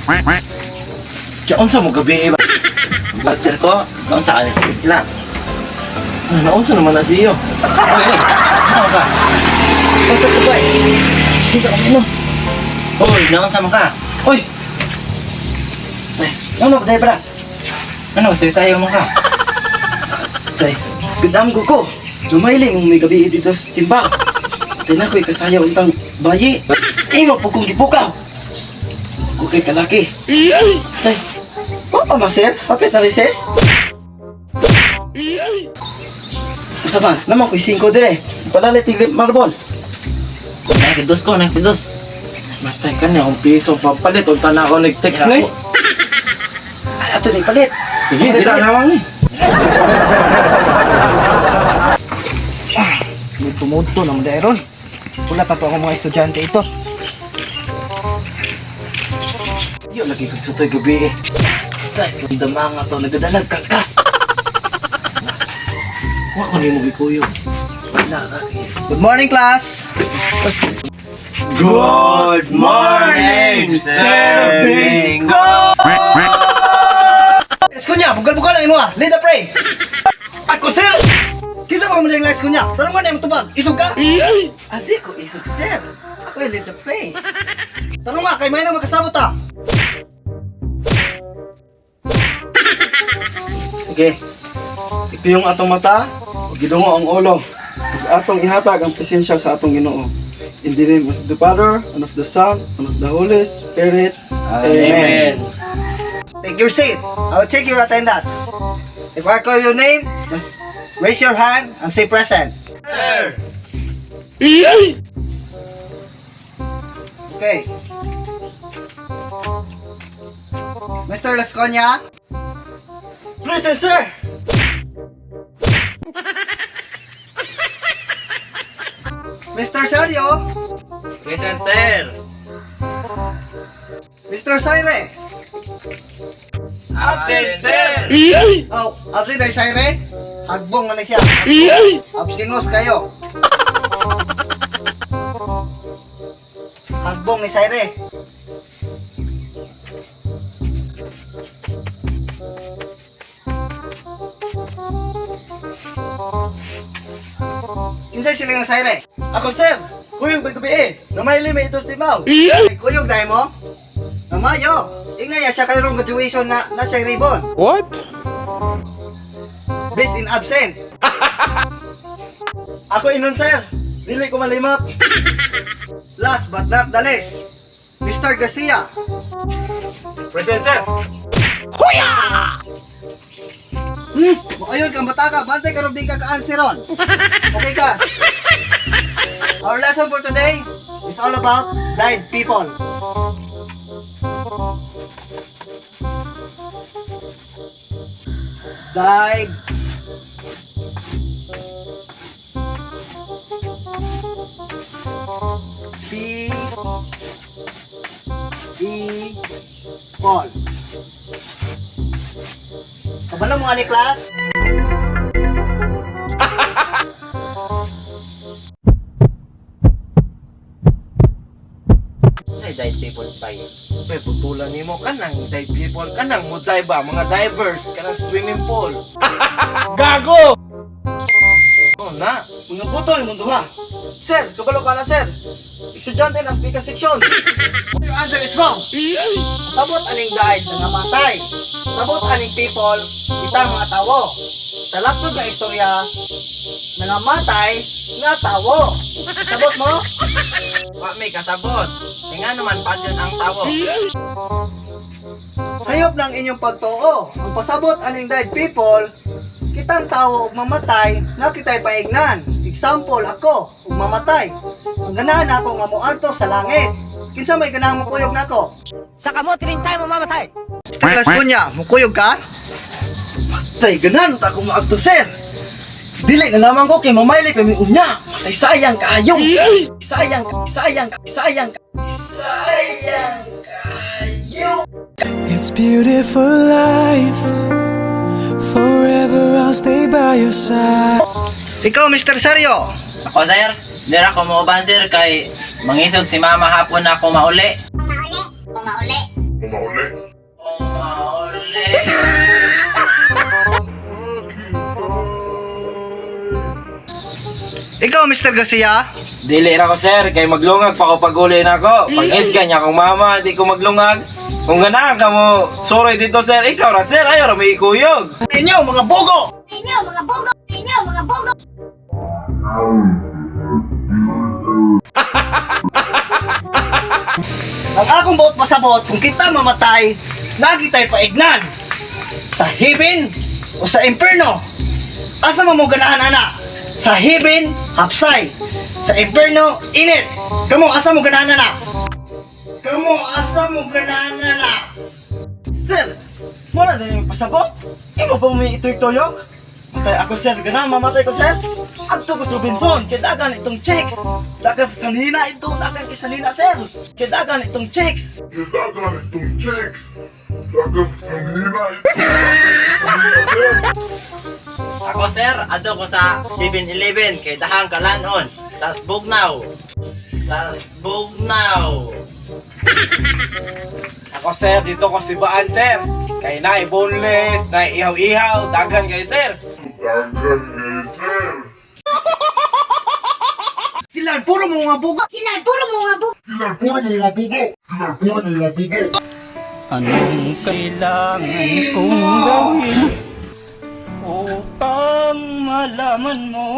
Kaya unsa mo gabi ba? Doctor ko, naunsa ka ni sila. Naunsa naman na siyo. Oy, naunsa ka? Basta ko ba eh. Kinsa ka mo? Oy, naunsa man ka? Oy! Ay, ano ba tayo pala? Ano, sayo mo ka? Tay, gandam ko ko. Lumahiling mong may gabi dito sa timba. Tay na ko'y kasaya untang bayi. Imo po kong gipukaw. Ako kay kalaki. Tay, wa pa ma sir? Hapit na recess? Usa ba, naman ko'y 5 dire. Palalit tig marble. Nakidos ko, nakidos. Matay ka niya, kung piso papalit. Unta na ako nag-text na eh. Ay, ato na ipalit. Sige, di na naman eh. May tumudto naman dahil ron. Wala pa to akong mga estudyante ito. Yo, lagi kong sutoy gabi eh. Tay, kung dama nga to, nagadalag, kaskas. Wa ko nimo gikuyo. Wala ka kaya. Good morning, class! Good morning, Sir Bingo! Eskunya, bugal-bugal lang imo ah. Lead the pray! Ako, sir! Kinsa ba mo diyang eskunya? Tarong nga na imong tubag. Isog ka? Adi ko isog, sir. Ako yung lead the play. Tarong nga, kay may na makasabot ah. Okay. Ito yung atong mata, ug gidungo ang ulo. Ug atong ihatag ang presensya sa atong Ginoo. In the name of the Father, and of the Son, and of the Holy Spirit. Amen. Take your seat. I will take your attendance. If I call your name, just raise your hand and say present. Sir! Okay. Mr. Lasconia, Present, sir! Mr. Sergio, Present, sir! Mr. Saire. Absent, sir! Oh, absent ay Saire. Hagbong na na siya. Absinos kayo. Hagbong ni Saire. Kinsay sila yung Saire? Ako, sir! Kuyog ba gabi eh? Namayli may itos timaw. Ay, kuyog dahil mo? Namayo! Ingay siya kayrong graduation na na siya ribbon. What? Best in absent. Ako inon, sir. Dili ko malimot. Last but not the least, Mr. Garcia. Present, sir. Ayun kang bata ka, bantay ka di ka ka-answeron. Okay ka? Our lesson for today is all about blind people. Died P E Paul. Kabalo mo ani class? Say died people by. Pe, putulan nimo kanang dive people, kanang mo dive ba, mga divers, kanang swimming pool. Gago! Oh na. Mga putol, mundo ha. Sir, kabalo ka na, sir. Estudyante na speaker section. Your answer is wrong. Sabot aning died na namatay. Sabot aning people, itang mga tawo. Talakod na istorya, nangamatay nga tawo. Sabot mo? Wa may kasabot. Tinga naman padyon ang tawo. Hayop ng inyong pagtuo. Ang pasabot aning died people, kitang tawo ug mamatay nga kitay paignan. Example ako ug mamatay. Ang ganahan ako nga moadto sa langit. Kinsa may ganahan mo kuyog nako? Sa kamot rin tayo mamamatay. Kas kunya, mukuyog ka? Tay, ganan ta akong maagto, sir. Dili na lamang ko kay mamayli pa mi unya. Matay sayang kaayo. Sayang, sayang, sayang, sayang kaayo. It's beautiful life. Forever I'll stay by your side. Ikaw, Mr. Sergio. Ako, sir. Dira ko mo sir kay mangisog si mama hapon na ako mauli. Mauli. Mauli. mauli. Mauli. Ikaw, Mr. Garcia? Dili ra ko sir, kay maglungag pa ko paguli na ako. Pag isga niya akong mama, di ko maglungag. Kung ganahan ka mo, suroy dito sir, ikaw ra sir, ayaw ra may ikuyog. Inyo, mga bugo! Inyo mga bugo! Inyo mga bugo! Ang akong buot pasabot, kung kita mamatay, lagi tayo paignan. Sa heaven o sa impyerno. Asa man mo ganahan ana? Sa heaven, hapsay. Sa impyerno, init. Kamo, asa mo ganahan ana? Kamo, asa mo ganahan ana? Sir, muna din yung pasabot. Imo pa may itoy-toyok. Matay ako sir, gana mamatay ko sir. Adto ko sa Robinson, kay dagan itong chicks. Dagan sanina ito, dagan kay sanina sir. Kay dagan itong chicks. Dagan itong chicks. Dagan sanina ito. Sanina, sir. Ako sir, adto ko sa 7-Eleven kay dahang kalanon. Tas bugnaw. Tas bugnaw. Ako sir, dito ko si Baan sir. Kay naay boneless, naay ihaw-ihaw, dagan kay sir. Dagan kay sir. Dilan, puro mo mga bugo! Kilan, puro mga bugo! Kilan puro mga bugo. Kilan puro mga bugo. Anong kailangan kong gawin upang malaman mo?